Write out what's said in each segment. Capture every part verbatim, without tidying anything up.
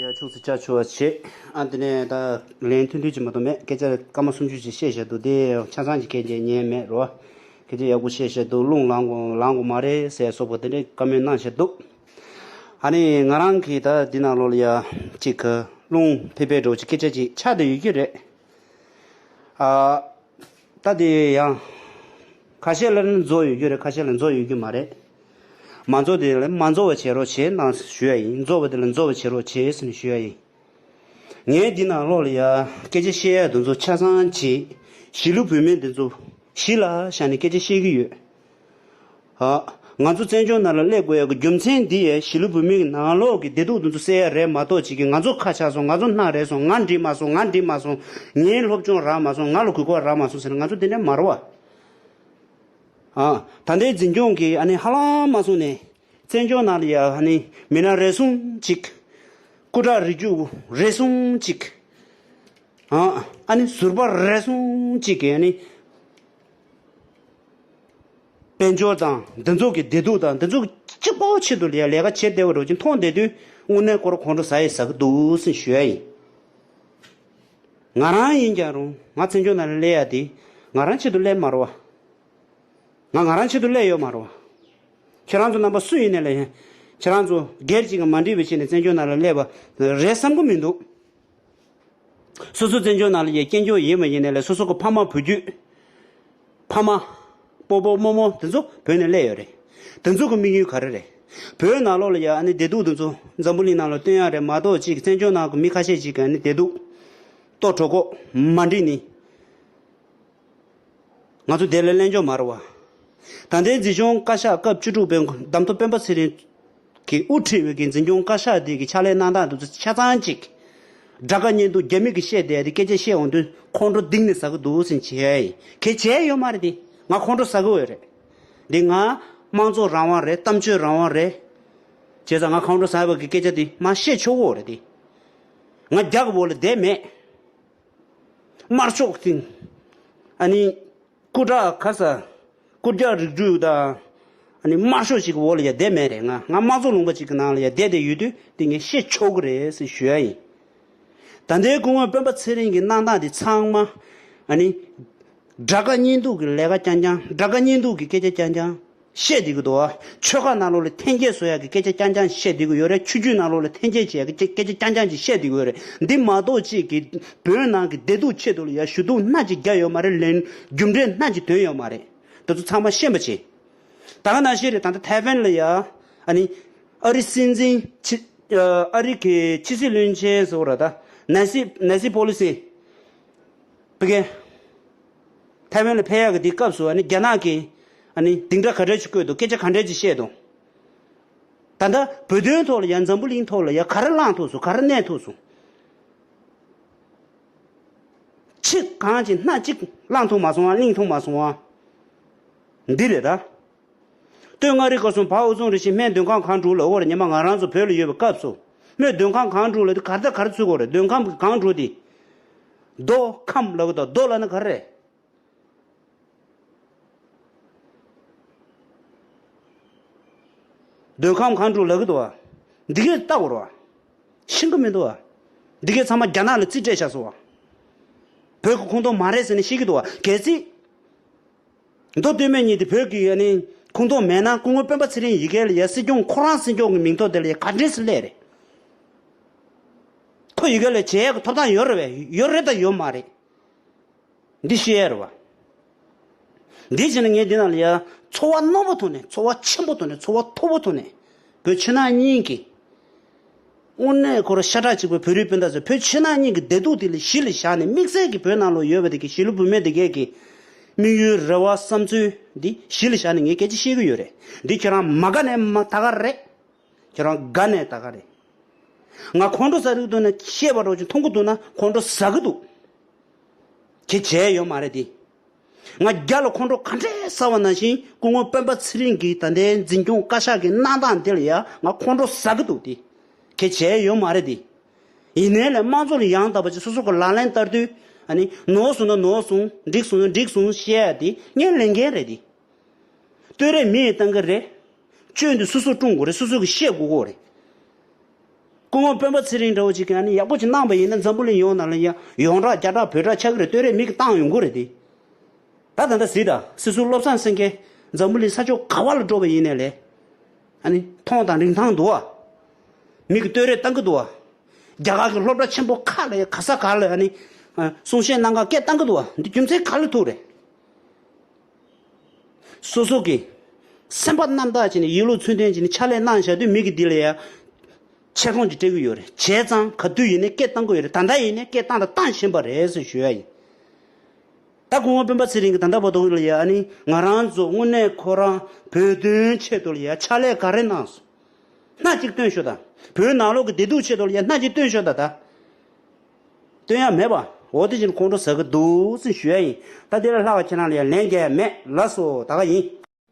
ཡ་ཕྱུགས་སུ་ཅ་ཆུ་བ་བྱེད། ཨ་དེ་ནས་ད་ལན་ཐུང་ཐུང་ཅིག་མ་གཏོགས་མེད། སྐད་ཆ་སྐར་མ་སུམ་ཅུ་ཅིག་བཤད་བཞག་འདུག་དེ་ཆ་ཚང་ཅིག་མཁན་རྒྱལ་ཉན་མེད་རོ། སྐད་ཆ་ཡག་པོ་བཤད་བཞག་འདུག་རླུང་ལངས་དགོས་ལངས་དགོས་མ་རེད་ཟེར་སོགས་པ་དེ་འདྲའི་བཀའ་མོལ་གནང་བཞག་འདུག་ཨ་ནི་ང་རང་གིས་ད་འདི་ནང་ལོགས་ལ་ཡ་ཅིག་གི་རླུང་ཕེ་ཕེ་འགྲོ་ཅིག་སྐད་ཆ་ཅིག་ཆགས་བསྡད་ཡོད་ཀྱི་རེད། ཨ། ད་དེ་ཡང་། ཁ་ཤས་ལ་ནི་རྫོགས་ཡོད་རྒྱུ་རེད། ཁ་ཤས་ལ་རྫོགས་ཡོད་རྒྱུ་མ་རེད། མ་རྫོགས་དེ་ལ་མ་རྫོགས་པ་བྱེད་རོགས་བྱེད་གནང་ཞུ་ཡ་ཡིན། རྫོགས་པ་དེ་ལ་རྫོགས་པ་བྱེད་རོགས་བྱེད་ཟེར་ནས་ཞུ་ཡ་ཡིན། ངས་འདི་ནང་ལོགས་ལ་ཡ་སྐད་ཆ་བཤད་ཡ་དེ་ཚོ་ཆ་ཚང་བྱེད། གཞིས་ལུས་བུད་མེད་དེ་ཚོ་གཞི་ལ་བཞག་ནས་སྐད་ཆ་བཤད་ཀྱི་ཡོད། ཨ། ང་ཚོ་བཙན་བྱོལ་ནང་ལ་སླེབས་དགོས་ཡ་གི་རྒྱུ་མཚན་འདི་ཡ་གཞིས་ལུས་བུད་མེད་ཀྱི་ནང་ལོགས་ཀྱི་བདེ་སྡུག་འདི་ཚོ་སེལ་ཡ་རེད་མ་གཏོགས་ཅིག་གི་ང་ཚོ་ཁ་ཆག་སོང་། ང་ཚོ་སྣ་རལ་སོང་། ང་འགྲིག་མ་སོང་། ང་འགྲིག་མ་སོང་། ངའི་སློབ་སྦྱོང་རག་མ་སོང་། ང་ལ་གོ་སྐབས་རག་མ་སོང་ཟེར་ན་ང་ཚོ་དེ་འདྲ་མ་རེད་བ། ཨ། ད་ལྟའི་འཛིན་སྐྱོང་གིས་ཨ་ནི་ཧ་ལམ་མ་སོང་ནས་བཙན་བྱོལ་ནང་ལ་ཡ་ཨ་ནི་མི་སྣ་རེ་ཟུང་ཅིག་སྐུ་དྲག་རིགས་རྒྱུད་རེ་ཟུང་ཅིག་ཨ། ཨ་ནི་ཟུར་པ་རེ་ཟུང་ཅིག་གིས་ཨ་ནི། དཔལ་འབྱོར་དང་འདི་ཚོ་གི་བདེ་སྡུག་དང་འདི་ཚོ་གི་གཅིག་པོ་ཆེད་དུ་ལས་ལས་ཀ་བྱེད་བདེ་བ་འགྲོ་ཅིག་མཐོང་བསྡད་དུས་དངོས་གནས་ཁོ་རང་ཁོང་ཁྲོ་ཟ་ཡི་ཟ་གི་འདུག་ཟེར་ཞུ་ཡ་ཡིན། ང་རང་ཡིན་ཀྱང་རུང་ང་བཙན་བྱོལ་ནང་ལ་སླེབས་ཡ་དེ་ང་རང་ཆེད་དུ་སླེབས་མ་རེད་བ། ང་ང་རང་ཆེད་དུ་སླེབས་ཡོད་མ་རེད་བ། ཁྱེད་རང་ཚོ་རྣམ་པ་སུ་ཡིན་ནའི་ལས་ཡིན། ཁྱེད་རང་ཚོ་སྒེར་གཅིག་གི་མ་འགྲིག་པའི་ཆེད་ནས་བཙན་བྱོལ་ནང་ལ་སླེབས་པ་རེད་བསམ་གི་མི་འདུག་སོ་སོ་བཙན་བྱོལ་ནང་ལ་ཡ་སྐྱེས་མཆོག་ཡིན་མ་ཡིན་ནའི་ལས་སོ་སོ་གི་ཕ་མ་བུ་རྒྱུད། ཕ་མ། སྤོ་སྤོ་རྨོ་རྨོ་དེ་ཚོ་བོད་ནས་སླེབས་ཡོད་རེད། དེ་ཚོ་གི་དམིགས་ཡུལ་ག་རེ་རེད། བོད་ནང་ལོགས་ལ་ཡ་ཨ་ནི་བདེ་སྡུག་དེ་ཚོ་འཛམ་བུ་གླིང་ནང་ལ་སྟོན་ཡ་རེད་མ་གཏོགས་ཅིག་བཙན་བྱོལ་ནང་གི་མི་ཁ་ཤས་ཅིག་གི་ཨ་ནི་བདེ་སྡུག་ལྟོ་གྲོད་ཁོག་མ་འགྲིག་ནི། ང་ཚོ་དེ་ལ་གླེང་ཕྱོགས་མ་རེད་བ། ད་ལྟའི་འཛིན་སྐྱོང་བཀའ་ཤག་སྐབས་བཅུ་དྲུག་པའི་གདམ་ཐོ་སྤེན་པ་ཚེ་རིང་གིས་དབུ་ཁྲིད་པའི་གི་འཛིན་སྐྱོང་བཀའ་ཤག་འདི་གི་ཕྱག་ལས་གནང་སྟངས་དེ་ཚོ་ཆ་ཚང་གཅིག་དགྲ་དགའ་གཉེན་སྡུག་རྒྱ་མི་གི་བཤད་བསྡད་དེ་སྐད་ཆ་བཤད་འོང་དུས་ཁོང་ཁྲོ་གཏིང་ནས་ཟ་གི་འདུག་ཟེར་བྱས་ཡིན། གལ་བྱས་ཡོད་མ་རེད་དེ། ང་ཁོང་ཁྲོ་ཟ་གི་ཡོད་རེད། འདི་ང་དམངས་གཙོ་རང་དབང་རེད། གཏམ་བརྗོད་རང་དབང་རེད། བྱས་ཙང་ང་ཁོང་ཁྲོ་ཟ་བའི་གི་སྐད་ཆ་དེ་མ་བཤད་ཆོག་གི་ཡོད་རེད་དེ། ང་རྒྱ་གི་འོག་ལ་བསྡད་མེད། དམར་ཕྱོགས་དེ། ཨ་ནི། སྐུ་དྲག་ག་ས། སྐུ་རྒྱག་རིགས་རུས་དང་། ཨ་ནི་དམར་ཤོག་ཅིག་གི་འོག་ལ་ཡ་བསྡད་མེད་རེད། ང་ང་དམངས་གཙོ་ལུང་པ་ཅིག་གི་ནང་ལ་ཡ་བསྡད་བསྡད་ཡོད་དུས་དེ་ངས་བཤད་ཆོག་གི་རེད་ཟེར་ཞུ་ཡ་ཡིན། ད་ལྟའི་སྐུ་ངོ་སྤེན་པ་ཚེ་རིང་གི་གནང་སྟངས་དེ་ཚང་མ། ཨ་ནི། དགྲ་དགའ་གཉེན་སྡུག་གི་ལས་ཀ་རྐྱང་རྐྱང་། དགྲ་དགའ་གཉེན་སྡུག་གི་སྐད་ཆ་རྐྱང་རྐྱང་བཤད་བསྡད་ཀྱི་འདུག་བ། ཆོལ་ཁ་ནང་ལོགས་ལ་འཐེན་འཁྱེར་བཟོ་ཡ་གི་སྐད་ཆ་རྐྱང་རྐྱང་བཤད་བསྡད་ཀྱི་ཡོད་རེད། ཆོས་བརྒྱུད་ནང་ལོགས་ལ་འཐེན་འཁྱེར་བྱེད་ཡ་གི་སྐད་ཆ་རྐྱང་རྐྱང་ཅིག་བཤད་བསྡད་ཀྱི་ཡོད་རེད། འདི་མ་གཏོགས་ཅིག་གི་བོད་ནང་གི་བདེ་སྡུག་ཆེད་དུ་ལ་ཡ་ཞུ་གཏུག་སྣ་གཅིག་རྒྱག་ཡོད་མ་རེད། ལན་རྒྱུ་འབྲས་སྣ་གཅིག་ཐོན་ཡོད་མ་རེད། དེ་ཚོ་ཚང་མ་ཤེས་པ་བྱེད། ད་ག་ནང་བཞིན་རེད། ད་ལྟ་ཐའེ་ཝན་ལ་ཡ། ཨ་ནི། ཨ་རི་སྲིད་འཛིན་ཕྱི། ཨ་རི་གི་ཕྱི་སྲིད་བློན་ཆེན་ཟེར་བ་ར་ད། ནན་སི་ནན་སི་པོ་ལི་སི། ཕ་གི། ཐའེ་ཝན་ལ་ཕེབས་ཡག་གི་དེའི་སྐབས་སུ་ཨ་ནི་རྒྱ་ནག་གིས་ཨ་ནི་སྡིངས་ཆ་ག་འདྲ་ཅིག་བཀོད་འདུག་སྐད་ཆ་ག་འདྲ་ཅིག་བཤད་འདུག་ད་ལྟ་བོད་དོན་ཐོག་ལ་ཡ་འཛམ་བུ་གླིང་ཐོག་ལ་ཡ་ག་རེ་བསླངས་ཐུབ་སོང་། ག་རེ་གནས་ཐུབ་སོང་། ཁྱི་གང་ཅིག་སྣ་གཅིག་བསླངས་ཐུབ་མ་སོང་ཨ། གླིང་ཐུབ་མ་སོང་ཨ། འདི་རེད་ད། སྟོད་མངའ་རིས་སྐོར་གསུམ་བར་དབུ་རྫོང་རིགས་ཆེན་སྨད་མདོ་ཁམས་སྒང་དྲུག་ལ་འོར་ཉི་མ་ང་རང་ཚོ་བོད་ལ་ཡོད་པའི་སྐབས་སུ། སྨད་མདོ་ཁམས་སྒང་དྲུག་ལ་དེ་ག་རེ་དང་ག་རེ་ཚུད་དགོས་རེད། མདོ་ཁམས་སྒང་དྲུག་དེ། མདོ་ཁམས་ལབ་གི་འདུག་མདོ་ལབ་ན་ག་རེ་རེད། མདོ་ཁམས་སྒང་དྲུག་ལབ་གི་འདུག་བ། འདི་གས་ལྟ་དགོས་རེད་བ། ཤེས་གི་མི་འདུག་བ། འདི་གས་ཚང་མ་རྒྱ་ནག་ལ་རྩིས་སྤྲད་བཞག་སོང་བ། བོད་ཀྱི་ཁོངས་གཏོགས་མ་རེད་ཟེར་ནས་བཤད་ཀྱི་འདུག་བ། གལ་སྲིད། མདོ་སྟོད་སྨད་གཉིས་དེ་བོད་ཀྱི་ཨ་ནི་ཁོངས་གཏོགས་མེད་ན་སྐུ་ངོ་སྤེན་པ་ཚེ་རིང་ཡི་གེ་ལ་ཡ་སྲིད་སྐྱོང་ཁོ་རང་སྲིད་སྐྱོང་གི་མིང་ཐོག་དེ་ལ་ཡ་ག་འདྲས་སེ་སླེབས་རེད། ཁོ་ཡི་གེ་ལ་བྱེད་ཡག་གི་ཐོབ་ཐང་ཡོད་རེད་བས། ཡོད་རེད་ད་ཡོད་མ་རེད། འདི་ཤེས་ཡ་རེད་བ། འདི་བྱས་ན་ངས་འདི་ནང་ལ་ཡ་ཚོར་བ་རྣོ་པོ་ཐོག་ནས་ཚོར་བ་ཆེན་པོ་ཐོག་ནས་ཚོར་བ་མཐོ་པོ་ཐོག་ནས་བོད་ཕྱི་ནང་གཉིས་ཀྱི། དངོས་གནས་ཁོ་རང་ཤ་ཁྲག་གཅིག་པའི་བོད་རིགས་སྤུན་ཟླ་ཚོས་བོད་ཕྱི་ནང་གཉིས་ཀྱི་བདེ་སྡུག་དེ་ལ་གཞི་ལ་བཞག་ནས་དམིགས་བསལ་གྱི་བོད་ནང་ལོགས་ཡོད་པ་དེ་གི་གཞིས་ལུས་བུད་མེད་དེ་གས་ཀྱི་དམིགས་ཡུལ་རེ་བ་བསམ་ཚུལ་འདི་གཞི་ལ་བཞག་ནས་ངས་སྐད་ཆ་བཤད་གི་ཡོད་རེད། འདི་ཁྱེད་རང་མ་དགའ་ནས་མ་ད་ག་རེད། ཁྱེད་རང་དགའ་ནས་ད་ག་རེད། ང་ཁོང་ཁྲོ་ཟ་གི་འདུག་ན་བཤད་པ་འདྲ་ཅིག་མཐོང་གི་འདུག་ན་ཁོང་ཁྲོ་ཟ་གི་འདུག་གེ་བྱས་ཡོད་མ་རེད་དེ། ང་རྒྱ་ལ་ཁོང་ཁྲོ་ག་འདྲས་ཟ་བ་ནང་བཞིན་སྐུ་ངོ་སྤེན་པ་ཚེ་རིང་གིས་ད་ལྟའི་འཛིན་སྐྱོང་བཀའ་ཤག་གི་གནང་སྟངས་དེ་ལ་ཡ་ང་ཁོང་ཁྲོ་ཟ་གི་འདུག་དེ། གེ་བྱས་ཡོད་མ་རེད་དེ། ཡིན་ནའི་ལས་དམངས་གཙོ་ལ་ཡང་དག་པ་ཅིག་སོ་སོ་གི་ལག་ལེན་བསྟར་དུས་ཨ་ནི་ནོར་སོང་ན་ནོར་སོང་། འགྲིག་སོང་ན་འགྲིག་སོང་བཤད་ཡ་དེ་ངའི་ལས་འགན་རེད་དེ། བསྟོད་ར་མི་ཡིས་བཏང་གི་རེད། སྐྱོན་དེ་སོ་སོས་བསྐྲུན་དགོས་རེད། སོ་སོ་གིས་བཤད་དགོས་ཀྱི་རེད། སྐུ་ངོ་སྤེན་པ་ཚེ་རིང་འདྲ་བོ་ཅིག་གིས་ཨ་ནི་ཡག་པོ་ཅིག་གནང་པ་ཡིན་ན་འཛམ་བུ་གླིང་ཡོངས་ནང་ལ་ཡ་ཡོངས་གྲགས་རྒྱ་གྲགས་བོད་གྲགས་ཆགས་ཀྱི་རེད། སྟོད་རས་མིག་གིས་བཏང་ཡོང་གི་རེད་དེ། ད་ད་ལྟ་གཟིགས་དང་། སྲིད་ཟུར་བློ་བཟང་སེང་གེ་འཛམ་བུ་གླིང་ས་ཕྱོགས་ག་བ་ལ་འགྲོ་བ་ཡིན་ནའི་ལས། ཨ་ནི་མཐོང་དང་རིན་ཐང་འདུག་བ། མིག་གིས་སྟོད་རས་བཏང་གི་འདུག་བ། རྒྱ་གར་གྱི་སློབ་གྲྭ་ཆེན་པོ་ཁག་ལ་ཡ་ག་ས་ག་ལ་ཨ་ནི་གསུང་བཤད་གནང་གར་སྐད་བཏང་གི་འདུག་བ། འདི་རྒྱུ་མཚན་ག་ལ་ཐུག་རེད། སོ་སོ་གི་སེམས་པ་རྣམ་དག་བྱས་ནས་ཡིད་བློ་ཚུལ་ལྡན་བྱས་ནས་ཕྱག་ལས་གནང་བཞག་དུས་མི་གིས་འདི་ལ་ཡ་ཆེ་མཐོང་ཅིག་སྤྲད་ཀྱི་ཡོད་རེད། བྱས་ཙང་ག་དུས་ཡིན་ནའི་སྐད་བཏང་གི་ཡོད་རེད། ད་ལྟ་ཡིན་ནའི་སྐད་བཏང་དང་བཏང་བཞིན་པ་རེད་ཟེར་ཞུ་ཡ་ཡིན། ད་སྐུ་ངོ་སྤེན་པ་ཚེ་རིང་གིས་ད་ལྟ་བར་དུ་ལ་ཡ་ཨ་ནི་ང་རང་ཚོ་དངོས་གནས་ཁོ་རང་བོད་དོན་ཆེད་དུ་ལ་ཡ་ཕྱག་ལས་ག་རེ་གནང་སོང་། སྣ་གཅིག་སྟོན་ཤོག་དང་། བོད་ནང་ལོགས་ཀྱི་བདེ་སྡུག་ཆེད་དུ་ལ་ཡ་སྣ་གཅིག་སྟོན་ཤོག་དང་ད། སྟོན་ཡ་མེད་པ། འོ་དེ་བཞིན་ཁོང་ཁྲོ་ཟ་གི་འདུག་ཟེར་ཞུ་ཡ་ཡིན། ད་དེ་ལས་ལྷག་པ་ཁྱེད་རང་ལ་ཡ་ལན་རྒྱག་ཡ་མེད། ལགས་སོ། ད་ག་ཡིན།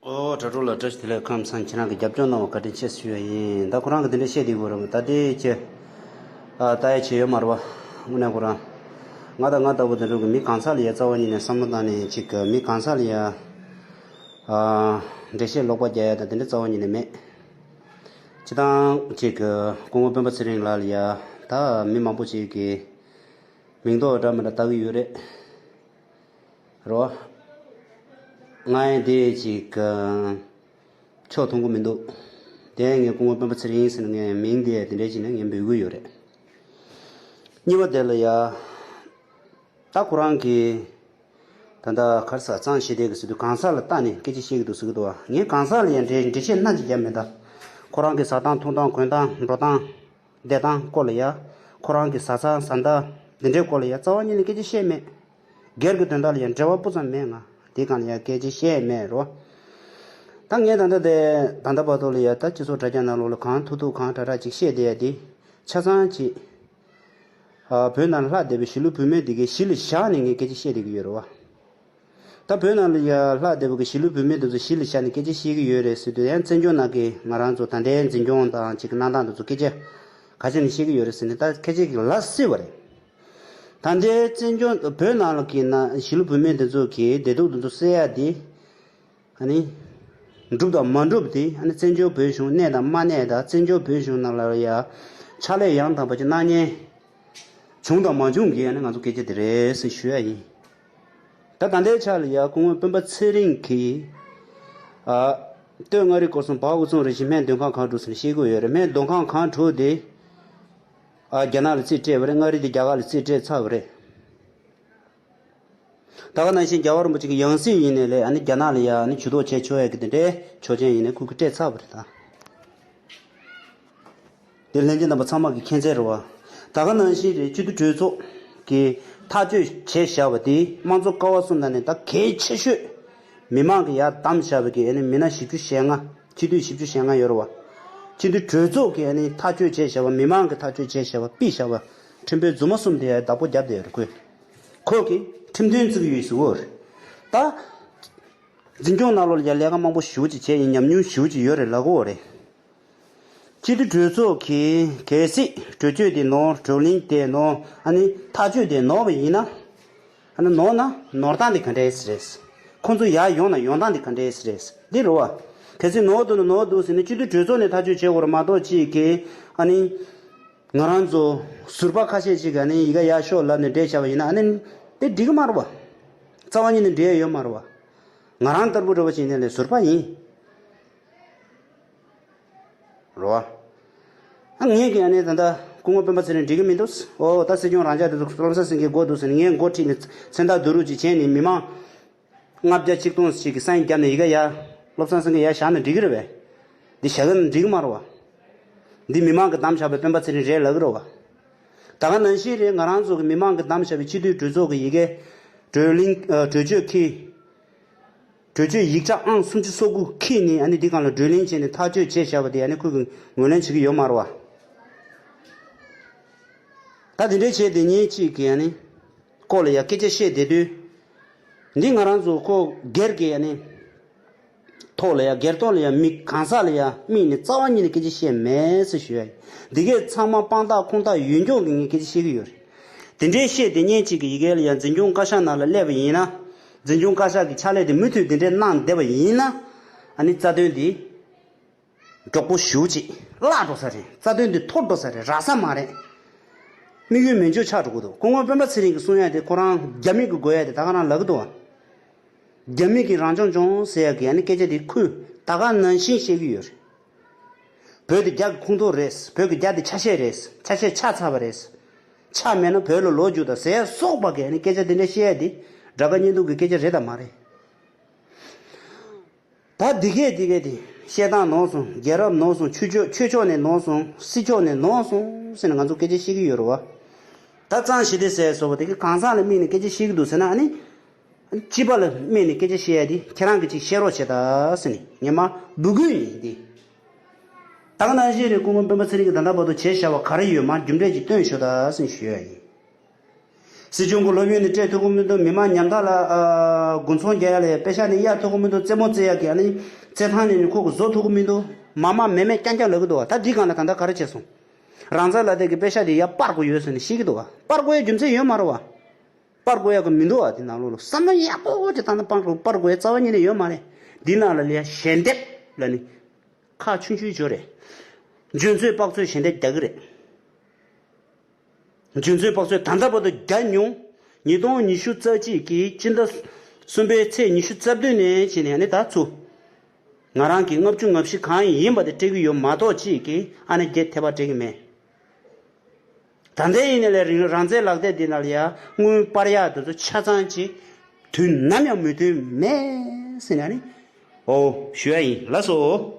ཨོ་དྲ་གྲོགས་ལགས་བཀྲ་ཤིས་བདེ་ལེགས། ཁམས་བཟང་། ཁྱེད་རང་གིས་རྒྱབ་སྐྱོར་གནང་བ་བཀའ་དྲིན་ཆེ་ཞུ་ཡ་ཡིན། ད་ཁོ་རང་གིས་དེ་འདྲ་བཤད་བསྡད་ཡོད་རེད་པ། ད་དེ་ཁྱེད་ཨ་ལྟ་ཡ་བྱས་ཡོད་མ་རེད་པ། དངོས་གནས་ཁོ་རང་ང་དང་ང་ལྟ་བུ་དེ་འདྲ་གི་མི་གང་ཟག་ལ་ཡ་རྩ་བ་ཉིད་ནས་བསམ་བློ་བཏང་ནས་ཅིག་མི་གང་ཟག་ལ་ཡ་ཨ་འགྲེལ་བཤད་ལོག་པ་རྒྱག་ཡ་དང་དེ་འདྲ་རྩ་བ་ཉིད་ནས་མེད། སྤྱིར་བཏང་ཅིག་གི་སྐུ་ངོ་སྤེན་པ་ཚེ་རིང་ལགས་ལ་ཡ་ད་མི་མང་པོ་ཅིག་གིས་མིང་འདོགས་འདྲ་མི་འདྲ་བཏགས་ཀྱི་ཡོད་རེད། རོ། ང་ཡང་དེ་ཅིག་གི་ཕྱོགས་མཐོང་གི་མི་འདུག་དེ་ངས་སྐུ་ངོ་སྤེན་པ་ཚེ་རིང་ཟེར་ནས་ངས་མིང་དེ་དེ་འདྲ་ཅིག་ནས་ངས་འབོད་ཀྱི་ཡོད་རེད། གཉིས་པ་དེ་ལ་ཡ། ད་ཁོ་རང་གིས་ད་ལྟ་ག་རེ་ཟ་གཙང་ཞི་བདེ་གི་ཟེར་དུས་གང་ཟག་ལ་བལྟས་ནས་སྐད་ཆ་བཤད་ཀྱི་འདུག་ཟེར་གྱི་འདུག་བ། ངས་གང་ཟག་ལ་ཡང་འགྲེལ་འགྲེལ་བཤད་སྣ་གཅིག་བརྒྱབ་མེད་ད། ཁོ་རང་གི་ཟ་སྟངས་འཐུང་སྟངས་གོན་སྟངས་འགྲོ་སྟངས་བསྡད་སྟངས་སྐོར་ལ་ཡ། ཁོ་རང་གི་བཟའ་ཚང་བཟའ་ཟླ་འདི་འདྲའི་སྐོར་ལ་ཡ་རྩ་བ་ཉིད་ནས་སྐད་ཆ་བཤད་མེད། སྒེར་གྱི་དོན་དག་ལ་ཡང་འབྲེལ་བ་སྤུ་ཙམ་མེད། ང་དེའི་སྒང་ལ་ཡང་སྐད་ཆ་བཤད་མེད་རོ། ད་ངས་ད་ལྟ་དེ་ད་ལྟ་བར་དུ་ལ་ཡ་ད་སྤྱི་ཚོགས་དྲ་རྒྱ་ནང་ལོགས་ལ་གང་ཐུབ་ཐུབ་གང་དྲག་དྲག་ཅིག་བཤད་བསྡད་ཡ་དེ་ཆ་ཚང་ཅིག་ཨ། བོད་ནང་ལ་ལྷག་བསྡད་པའི་གཞིས་ལུས་བུད་མེད་དེ་གའི་གཞི་ལ་བཞག་ནས་ངས་སྐད་ཆ་བཤད་བསྡད་ཀྱི་ཡོད་རེད་བ། ད་བོད་ནང་ལ་ཡ་ལྷག་བསྡད་པའི་གཞིས་ལུས་བུད་མེད་དེ་ཚོ་གཞི་ལ་བཞག་ནས་སྐད་ཆ་བཤད་ཀྱི་ཡོད་རེད་ཟེར་དུས་ཡང་བཙན་བྱོལ་ནང་གི་ང་རང་ཚོ་ད་ལྟའི་འཛིན་སྐྱོང་དང་ཅིག་གནང་སྟངས་དེ་ཚོ་སྐད་ཆ་ག་ཚོད་ནས་བཤད་ཀྱི་ཡོད་རེད་ཟེར་ནས་ད་སྐད་ཆ་གི་ལ་སྲིད་པ་རེད། ད་ལྟའི་བཙན་བྱོལ་བོད་ནང་ལ་གི་ན་གཞིས་ལུས་བུད་མེད་དེ་ཚོ་གི་བདེ་སྡུག་དེ་ཚོ་སེལ་ཡ་དེ། ཨ་ནི། འགྲུབ་དང་མ་འགྲུབ་དེ་ཨ་ནི་བཙན་བྱོལ་བོད་གཞུང་གནས་དང་མ་གནས་དང་བཙན་བྱོལ་བོད་གཞུང་ནང་ལ་ཡ་ཕྱག་ལས་ཡང་དག་པ་ཅིག་གནང་མཁན་བྱུང་དང་མ་བྱུང་གི་ཨ་ནི་ང་ཚོ་སྐད་ཆ་དེ་རེད་ཟེར་ཞུ་ཡ་ཡིན། ད་ད་ལྟའི་ཆ་ལ་ཡ་སྐུ་ངོ་སྤེན་པ་ཚེ་རིང་གིས་ཨ་སྟོད་མངའ་རིས་སྐོར་གསུམ་བར་དབུས་གཙང་རུ་བཞི་སྨད་མདོ་ཁམས་སྒང་དྲུག་ཟེར་ནས་བཤད་ཀྱི་ཡོད་རེད། སྨད་མདོ་ཁམས་སྒང་དྲུག་དེ་ཨ་རྒྱ་ནག་ལ་རྩིས་སྤྲད་པ་རེད། མངའ་རིས་དེ་རྒྱ་གར་ལ་རྩིས་སྤྲད་ཚར་བ་རེད། ད་ག་ནང་བཞིན་རྒྱལ་བ་རིན་པོ་ཆེ་གི་ཡང་སྲིད་ཡིན་ནའི་ལས་ཨ་ནི་རྒྱ་ནག་ལ་ཡ་ཨ་ནི་ཇུས་གཏོགས་བྱས་ཆོག་ཡ་གི་དེ་འདྲའི་ཆོག་མཆན་ཡིན་ནའི་ཁོ་གིས་སྤྲད་ཚར་བ་རེད་ད། དེ་ལྷན་རྒྱས་རྣམ་པ་ཚང་མ་གི་མཁྱེན་གསལ་རེད་བ། ད་ག་ནང་བཞིན་རེད། སྤྱི་འཐུས་གྲོས་ཚོགས་ཀྱིས་ཐག་གཅོད་བྱས་བཞག་པ་དེ་དམངས་གཙོ་ཀ་བ་གསུམ་ནང་ནས་ད་གལ་ཆེ་ཤོས་མི་མང་གིས་ཡར་བདམས་བཞག་པ་གི་ཨ་ནི་མི་སྣ་བཞི་བཅུ་ཞེ་ལྔ་སྤྱི་འཐུས་བཞི་བཅུ་ཞེ་ལྔ་ཡོད་རེད་བ། སྤྱི་འཐུས་གྲོས་ཚོགས་ཀྱིས་ཨ་ནི་ཐག་གཅོད་བྱས་བཞག་པ་མི་མང་གིས་ཐག་གཅོད་བྱས་བཞག་པ་ཕུད་བཞག་པ་ཁྲིམས་དཔོན་རྫུན་མ་གསུམ་དེ་ཡར་བདག་པོ་བརྒྱབ་བསྡད་ཡོད་རེད་ཁོས། ཁོ་གིས་ཁྲིམས་མཐུན་བརྩི་གི་ཡོད་ཟེར་གོ་རེད། ད། འཛིན་སྐྱོང་ནང་ལོགས་ལ་ཡང་ལས་ཀ་མང་པོ་ཞེ་པོ་ཅིག་བྱས་ཡིན། ཉམས་མྱོང་ཞེ་པོ་ཅིག་ཡོད་རེད་ལབ་གོ་རེད། སྤྱི་འཐུས་གྲོས་ཚོགས་ཀྱིས་གལ་སྲིད་གྲོས་ཆོད་དེ་ནོར་བགྲོ་གླེང་དེ་ནོར་ཨ་ནི་ཐག་གཅོད་དེ་ནོར་བ་ཡིན་ན། ཨ་ནི་ནོར་ན་ནོར་སྟངས་དེ་ག་འདྲས་རེད། ཁོང་ཚོ་ཡར་ཡོང་ན་ཡོང་སྟངས་དེ་ག་འདྲས་རེད། འདི་རེད་བ། གལ་སྲིད་ནོར་འདུག་ན་ནོར་འདུག་ཟེར་ནས་སྤྱི་འཐུས་གྲོས་ཚོགས་ནས་ཐག་གཅོད་བྱེད་དགོས་རེད་མ་གཏོགས་ཅིག་གིས་ཨ་ནི། ང་རང་ཚོ་ཟུར་པ་ཁ་ཤས་ཅིག་གིས་ཨ་ནི་ཡི་གེ་ཡར་ཤོག་ལབ་ནས་འགྲེལ་བྱས་པ་ཡིན་ན་ཨ་ནི་དེ་འགྲིག་གི་མ་རེད་བ། རྩ་བ་ཉིད་ནས་འགྲིག་ཡ་ཡོད་མ་རེད་བ། ང་རང་ལྟ་བུ་འདྲ་བོ་ཅིག་ཡིན་ནའི་ཟུར་པ་ཡིན། རེད་བ། ཨ་ངས་ཀྱིས་ཨ་ནི་ད་ལྟ་སྐུ་ངོ་སྤེན་པ་ཚེ་རིང་འགྲིག་གི་མི་འདུག་ཨོ་ད་སྲིད་སྐྱོང་རང་འཇགས་དེ་ཚོ་བློ་བཟང་སེང་གེའི་མགོ་འདུག་ཟེར་ནས་ངས་མགོ་ཁྲིད་ནས་མཚན་རྟགས་བསྡུ་རུབ་ཅིག་བྱས་ནས་མི་མང་ལྔ་བརྒྱ་ཆིག་སྟོང་ཞིག་གིས་སའིན་བརྒྱབ་ནས་ཡི་གེ་ཡར་བློ་བཟང་སེང་གེ་ཡར་བཞག་ན་འགྲིག་གི་རེད་བས། འདི་བཞག་གི་ན་འགྲིག་གི་མ་རེད་བ། འདི་མི་མང་གིས་བདམས་བཞག་པའི་སྤེན་པ་ཚེ་རིང་རེད་ལབ་ཀྱི་རེད་བ། ད་ག་ནང་བཞིན་རེད། ང་རང་ཚོ་གི་མི་མང་གིས་བདམས་བཞག་པའི་སྤྱི་འཐུས་གྲོས་ཚོགས་ཀྱི་ཡི་གེ་བགྲོ་གླེང་ཨ་གྲོས་ཆོད་ཁྱེར། གྲོས་ཆོད་ཡིག་ཆ་ཨང་སུམ་ཅུ་སོ་དགུ་ཁྱེར་ནས་ཨ་ནི་འདི་སྒང་ལ་བགྲོ་གླེང་བྱས་ནས་ཐག་གཅོད་བྱས་བཞག་པ་དེ་ཨ་ནི་ཁོས་གིས་ངོས་ལེན་བྱེད་ཀྱི་ཡོད་མ་རེད་བ། ད་དེ་འདྲའི་བྱས་དེ་ཉིན་གཅིག་གི་ཨ་ནི་སྐོར་ལ་ཡ་སྐད་ཆ་བཤད་བསྡད་དུས། འདི་ང་རང་ཚོ་ཁོ་སྒེར་གྱི་ཨ་ནི་ཐོག་ལ་ཡ་སྒེར་ཐོག་ལ་ཡ་མི་གང་ཟག་ལ་ཡ་དམིགས་ནས་རྩ་བ་ཉིད་ནས་སྐད་ཆ་བཤད་མེད་ཟེར་ཞུ་ཡ་ཡིན། འདི་གས་ཚང་མ་དཔང་རྟགས་ཁུངས་དག་ཡོད་འགྱོག་གི་ངས་སྐད་ཆ་བཤད་ཀྱི་ཡོད་རེད། དེ་འདྲའི་བཤད་དེ་ཉིན་གཅིག་གི་ཡི་གེ་ལ་ཡ་འཛིན་སྐྱོང་བཀའ་ཤག་ནང་ལ་སླེབས་པ་ཡིན་ན། འཛིན་སྐྱོང་བཀའ་ཤག་གི་ཕྱག་ལས་དེ་མུ་མཐུད་དེ་འདྲའི་གནང་བསྡད་པ་ཡིན་ན། ཨ་ནི་རྩ་དོན་འདི། མགྱོགས་པོ་ཞེ་ཅིག་བརླག་འགྲོ་ས་རེད། རྩ་དོན་འདི་འཐོར་འགྲོ་ས་རེད། རག་ས་མ་རེད། དམིགས་ཡུལ་མེ་མཆོད་ཆགས་འགྲོ་གི་འདུག་སྐུ་ངོ་སྤེན་པ་ཚེ་རིང་གིས་གསུང་ཡ་དེ་ཁོ་རང་རྒྱ་མི་གི་དགོས་ཡ་དེ་ད་ག་རང་ལབ་གི་འདུག་བ། རྒྱ་མི་གིས་རང་སྐྱོང་ལྗོངས་ཟེར་ཡ་གི་ཨ་ནི་སྐད་ཆ་དེ་ཁོས་ད་ག་ནང་བཞིན་བཤད་ཀྱི་ཡོད་རེད། བོད་དེ་རྒྱ་གི་ཁོངས་གཏོགས་རེད། བོད་ཀྱི་རྒྱ་དེ་ཆ་ཤས་རེད། ཆ་ཤས་ཆགས་ཚར་བ་རེད། ཆགས་མེད་ན་བོད་ལ་ལོག་རྒྱུག་དང་ཟེར་སོགས་པ་གི་ཨ་ནི་སྐད་ཆ་དེ་འདྲ་བཤད་ཡ་དེ་དགྲ་དགའ་གཉེན་སྡུག་གི་སྐད་ཆ་རེད་དམ་མ་རེད། ད་འདི་གས་འདི་གས་དེ་བཤད་སྟངས་ནོར་སོང་། རྒྱལ་རབས་ནོར་སོང་། ཆོས་ཕྱོགས་ཆོས་ཕྱོགས་ནས་ནོར་སོང་། སྲིད་ཕྱོགས་ནས་ནོར་སོང་ཟེར་ནས་ང་ཚོ་སྐད་ཆ་བཤད་ཀྱི་ཡོད་རེད་བ། ད་གཙང་ཞི་བདེ་ཟེར་སོགས་པ་དེ་གས་གང་ཟག་ལ་དམིགས་ནས་སྐད་ཆ་བཤད་ཀྱི་འདུག་ཟེར་ན་ཨ་ནི། སྤྱི་པ་ལ་དམིགས་ནས་སྐད་ཆ་བཤད་ཡ་དེ་ཁྱེད་རང་གིས་ཅིག་བཤད་རོགས་བྱེད་ད་ཟེར་ནས་ངས་མ་འབོད་སྐུལ་ཡིན་ཏེ། ད་ག་ནང་བཞིན་རེད། སྐུ་ངོ་སྤེན་པ་ཚེ་རིང་གིས་ད་ལྟ་བར་དུ་བྱས་བཞག་པ་ག་རེ་ཡོད་མ་རྒྱུ་འབྲས་ཅིག་སྟོན་ཤོག་ད་ཟེར་ནས་ཞུ་ཡ་ཡིན། སྲིད་སྐྱོང་གི་སློབ་ཡོན་ནས་སྤྲད་ཐུབ་ཀྱི་མི་འདུག་མི་མང་ཉམ་ཐག་ལ་ཨ་དགུན་ཚོང་རྒྱག་ཡ་ལ་པེ་ཤག་ནས་གཡར་ཐུབ་ཀྱི་མི་འདུག་རྩེད་མོ་རྩེ་ཡ་གི་ཨ་ནི་རྩེད་ཐང་ནས་ནི་ཁོ་གི་བཟོ་ཐུབ་ཀྱི་མི་འདུག་མ་མ་མེ་མེ་རྐྱང་རྐྱང་ལབ་ཀྱི་འདུག་བ། ད་འདི་སྒང་ལ་ད་ལྟ་ག་རེ་བྱས་སོང་། རང་བཙན་ལག་དེབ་ཀྱི་པེ་ཤག་དེ་ཡར་སྤར་དགོས་ཡོད་ཟེར་ནས་བཤད་ཀྱི་འདུག་བ། སྤར་དགོས་ཡ་རྒྱུ་མཚན་ཡོད་མ་རེད་བ། སྤར་དགོས་ཡ་གི་མི་འདུག་བ། དེ་ནང་ལོགས་ལ་བསམ་བློ་ཡག་པོ་ཅིག་བཏང་ན་སྤར་དགོས་སྤར་དགོས་ཡ་རྩ་བ་ཉིད་ནས་ཡོད་མ་རེད། འདི་ནང་ལ་ལ་ཡ་ཞལ་འདེབས་ལ་ནི་ཁག་ཆུང་ཆུང་ཅིག་ཡོད་རེད། འཇོན་ཚོད་དཔག་ཚོད་ཞལ་འདེབས་རྒྱག་གི་རེད། འཇོན་ཚོད་དཔག་ཚོད་ད་ལྟ་བར་དུ་རྒྱ་ཉུང་། ཉིས་སྟོང་ཉི་ཤུ་རྩ་གཅིག་གི་སྤྱི་ཟླ་གསུམ་པའི་ཚེས་ཉི་ཤུ་རྩ་བདུན་ནས་བྱས་ནས་ནི་ད་ཚུར། ང་རང་གི་ལྔ་བཅུ་ང་བཞི་གང་ཡིན་ཡིན་པ་དེ་སྤྲད་ཀྱི་ཡོད་མ་གཏོགས་ཅིག་གི་ཨ་ནི་བརྒྱད་ཐེ་བ་སྤྲད་ཀྱི་མེད། ད་ལྟའི་ཡིན་ནའི་ལས་རིང་རང་བཙན་ལག་དེབ་འདི་ནང་ལ་ཡ་དངུལ་སྤར་ཡག་དེ་ཚོ་ཆ་ཚང་ཅིག་དུས་ནམ་ཡང་མོས་མཐུན་མེད་ཟེར་ནས་ནི། ཨོ་ཞུ་ཡ་ཡིན། ལགས་སོ།